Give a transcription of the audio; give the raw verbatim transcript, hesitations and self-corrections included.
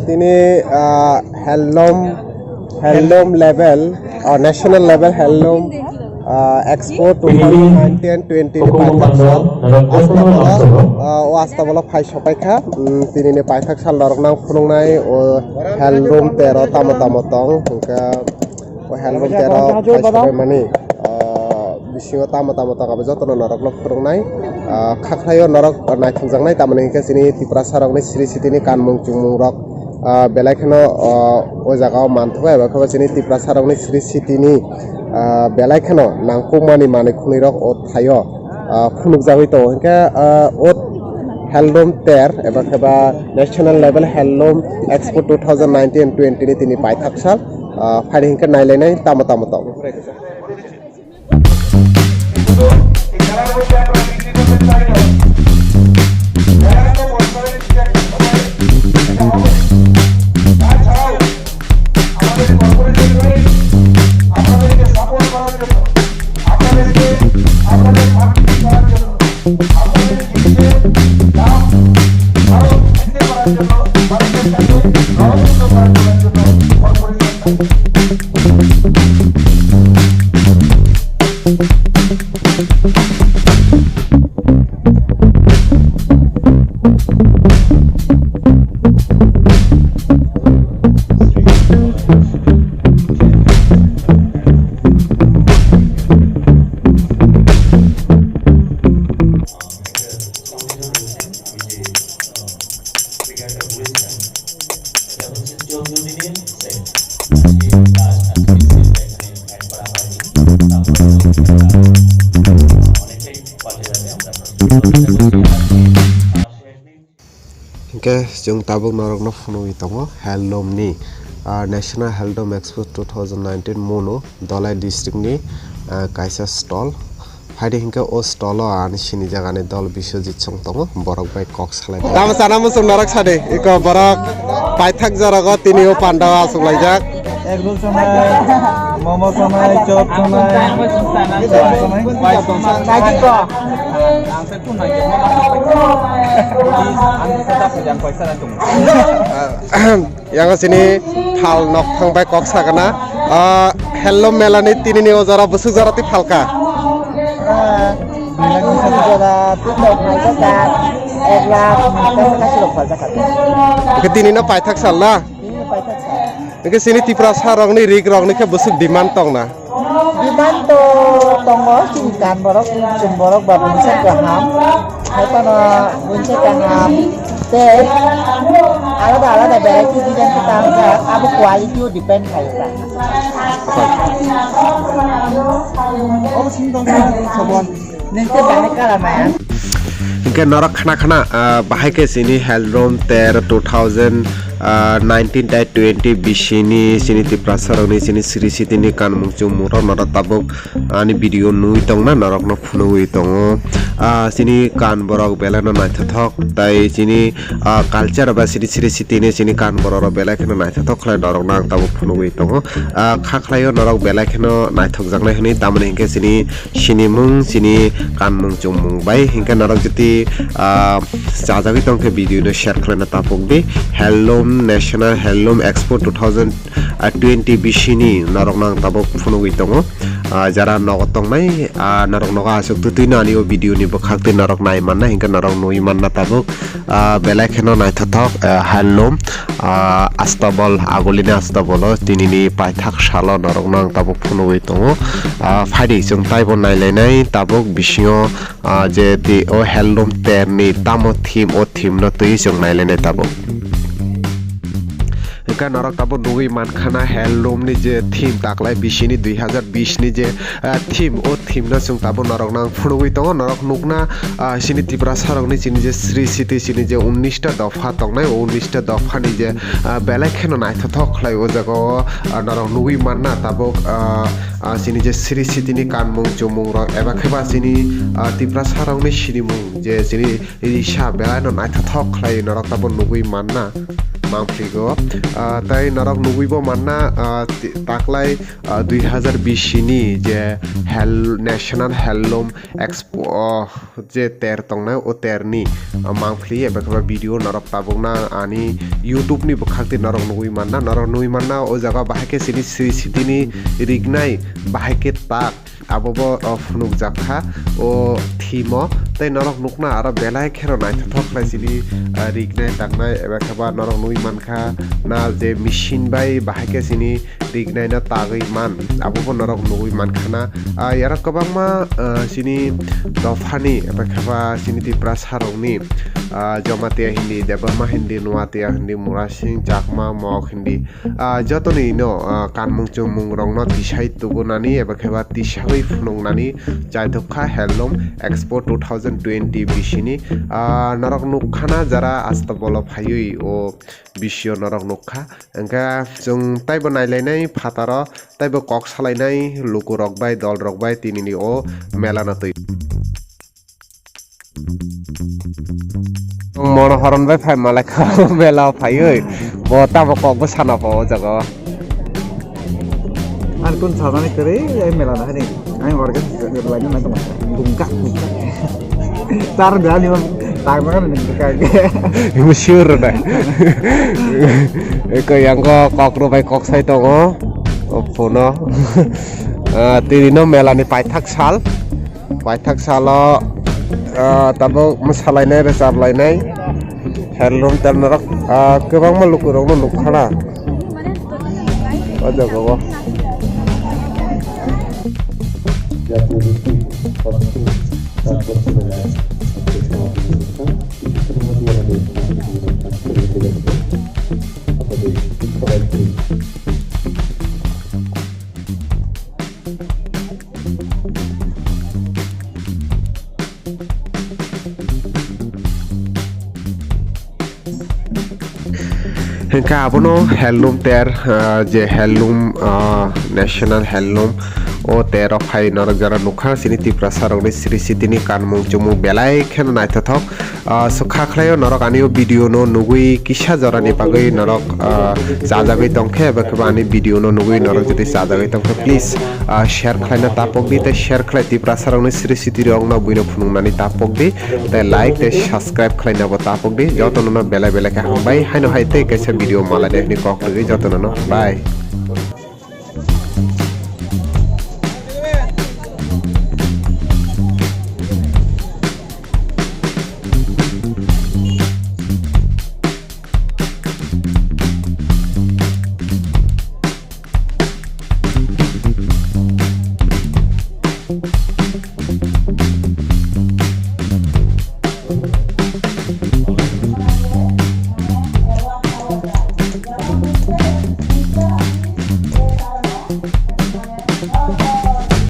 Tini, ah, handloom, handloom level, ah, national level handloom, ah, expo two thousand nineteen twenty ni paithak sal. Astabolo, ah, o Astabolo phai sopaikha. Mm, tini ni paithak sal norok nang phunuknai o handloom tero tamo tamo tong, hwnkhe o handloom tero phai sopaimani, ah, bisingo tamo tamo tong abo jotono norokno phunuknai. Ah, khakhraio norok naithokjaknai, tamoni hwnkhe chini Tiprasa rokni siri sitini kanmung chumung rok, ah, belai kheno, ah, o jaga o manthogo, eba khe bo chini Tiprasa rokni siri sitini, ah, belai kheno nangkukmani manwi khwnwi rok o thaio, ah, phunukjagwi tongo. Hwnkhe, ah, o handloom ter eba khe ba national level handloom expo two thousand nineteen twenty ni tini paithak sal, ah, phaidi hwnkhe nailainai tamo tamo tong. Hwnkhe chwng tabuk norokno phunugwi tongo handloom ni, ah, National Handloom Expo two thousand nineteen Monu Dhalai district ni, ah, kaisa stall. Phaidi hwnkhe o stall o ani sini jagani dol Biswajit song tongo, borok bai kok salai. Tamo sana muchung norok sadi, iko borok paithak jorogo tini o pandao achuk laijak. Egg roll sanai, momo sanai, chop sanai, chop sanai. Yang sini thal nok thang bai kok sakana. Ah, handloom mela ni tini ni o jora bwswk jora twi phalka. Jora twi tok nai jora ek lakh kaisa kaisa rok phalka. Oke, tini no paithak sal na? Tini no paithak sal. Oke, sini Tiprasa rok ni rik rok ni khe bwswk demand tong na? Demand to tongo, chini kan borok, chini borok ba buinsa kaham, hai phano buinsa kaham, tei alada alada variety design khe tangjak, abo quality o depend khaijak. Obo sini tongkha, sobon. Neng tei bahai kala maya. Hingke norok khna khna, ah, bahai khe sini handloom ter two thousand nineteen tai twenty bisini sini Tiprasa rokni sini siri sitini kanmung chumung rok norok tabuk ani video nugwi tongna norokno phunugwi tongo. Ah, sini kan borok belai no naithothok tai sini, ah, culture ba sini siri sitini sini kan borok rok belai kheno naithothok khlai norokno ang tabuk phunugwi tongo. Ah, kha khlaio norok belai kheno naithokjaknai hwnwi tamoni hingke sini sinimung sini kanmung chumung bai hingke norok jiti, ah, chajagwi tongkhe video no share khlaina tapuk di. Handloom National Handloom Expo two thousand twenty bisini norokno ang tabuk phunugwi tongo. Ah, jara nogo tongnai, ah, norok nogo aswk twtwi no ani o video ni bwkhak twi norok nai manna hingke norok nugwi manna tabuk. Ah, belai kheno naithothok, ah, handloom, ah, Astabol, agulini Astabolo tinini paithak salo norokno ang tabuk phunugwi tongo. Ah, phaidi chwng taibo nailainai tabuk bisingo, ah, je ti o handloom terni tamo theme, o theme no twi chwng nailainai tabuk. Hingke norok tabuk nugwi mankha na handloom ni je theme taklai bisini dui hazar bis ni je ah, theme, o theme no chwng tabuk norok nang phunugwi tongo. Norok nukna, ah, chini Tiprasa rokni chini je sri siti chini je unnish ta dopha tongnai, o unnish ta dopha ni je, ah, belai kheno naithothok khlai o jaga o, ah, norok nugwi manna tabuk, ah, ah, chini je sri siti ni kanmung chumung rok eba khe ba chini, ah, Tiprasa rokni sinimung je chini risa belai no naithothok khlai norok tabuk nugwi manna. mangphligo. Ah, tai norok nugwi bo manna, ah, ti-, taklai, ah, dui hazar bish ni je hel-, National Handloom Expo, oh, je ter tongnai, o ter ni, ah, mangphli eba khe ba video norok tabukna ani YouTube ni bwkhak twi norok nugwi manna, norok nugwi manna o jaga bahai khe chini Sri Siti ni rignai bahai khe tak. Abo bo, o, phunukjak kha o thimo, tei norok nukna aro belai kheno naithothok khlai chini, ah, rignai taknai eba khe ba norok nugwi mankha na je machine bai bahai khe chini rignai no tagwi man, abo bo norok nugwi mankha na. Ah, yarok kwbangma, ah, chini dophani eba khe ba chini Tiprasa rokni, ah, Jamatia hindi, Debbarma hindi, Nuatia hindi, Murasing, Chakma, Mok hindi, ah, jotoni no, ah, kanmung chumung rokno tisai tubunani eba khe ba tisagwi phunuknani chaithok kha Handloom Expo two thousand twenty bisini. Ah, norok nukkhana jara asta bolo phaiwi o bisio norok nukha. Hwnkhe chwng taibo nailainai phataro, taibo kok salainai lukurok bai, dolrok bai tinini o mela no twi. Mono horon bai phai malai kha mela phaiwi. Bo tamo kok bo sana pha o jaga o. Ani kun sajani kwrwi ai mela na hani. Ai organ lai na tong. Bungkak bungkak. Tar da ni tang na ni ka. Ibu sure da. Eko yang ko kok ro bai kok sai tongo. O phono. Ah, tini no mela ni paithak sal. Paithak salo, ah, tabuk mwsalainai, rwchap lainai, handloom ter norok, ah, kwbangma lukurokno nukha na o jaga o. Hwnkhe abono handloom ter, ah, je handloom, ah, national handloom o ter o phai norok jora nukha chini Tiprasa rokni Sri Siti ni kanmung chumung belai kheno naithothok. Ah, so kha khlaio norok ani o video no nugwi kisa jora ni bagwi norok, ah, chajagwi tongkhe eba khe bo ani video no nugwi norok jodi chajagwi tongkhe please, ah, share khlaina tapok di tei share khlai Tiprasa rokni Sri Siti rokno buino phunuknani tapok di tei like tei subscribe khlaina bo tapok di jotono no belai belai khe hambai haino hai tei kaisa video malai de hwnwi kok rwgwi jotono no bye.